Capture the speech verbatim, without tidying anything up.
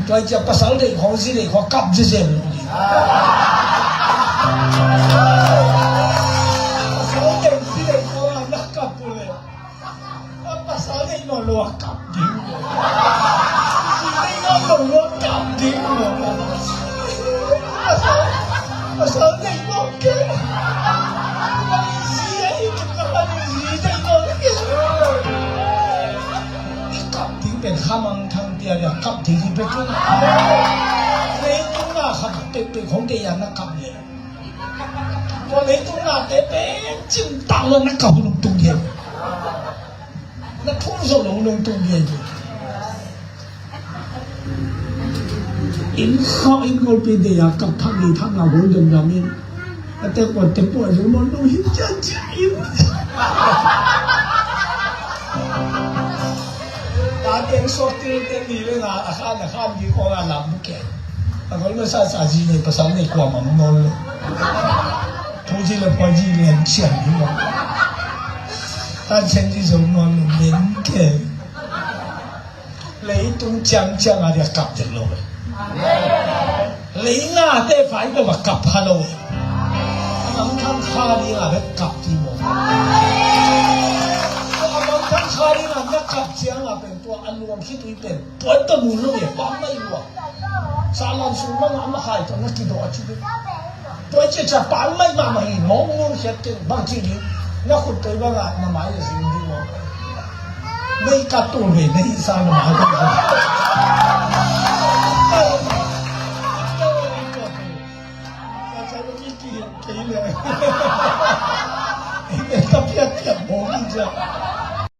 Tua ciang pasal deih khawng, zi deih khawng kap zezen lo ding. Pasal deih, zi deih khawng a na kap uh leh, pasal deih nawn lo a kap ding. Zi deih nawn lo a kap ding. Pasal, pasal deih nawn kei. Zi deih, zi deih nawn kei. I kap ding pen khamangthang pian a kap ding hi pek in. Leitung na khat pekpek hong deih a na kap leh, tua leitung nate pen cimtak lo na kap lungtung hi. Na thum zo lo lungtung hi. Inn khawng, inn golpi deih a kap thak ni thak na hong dom dam in. A te pawh, te pawh zong maw, nong hi ciacia in. Ta teng suak til teng ni le nga, a khan, a khan ni khawng a lam mu kei. A gol masa sa zi nei pasal nei kuamah mu nawn lo. Thu zi le pua zi le an sian ni lo. Tan sen zi zong nawn lo men kei. Leitung ciangciang a dia kap dek lo. Lei ngate vai bek a kap kha lo. A mangthang kha ding a bek kap ti maw. A mangthang kha ding a na kap ciang a pen tua a luang khit uh pen puan tawh mun lo e, pang mai lua. Salam sung bang a ma hai tawh na kidawh a ci ding. Tua ciacia pang mai mahmah hi, mawng mawng khiat keng bang ci ding. Na khut toi bang a na mai a zing ding maw. Mei ka tul ve, na hih sa na mai ka tul. Kei le. Ei, ta piak piak bo ki cia.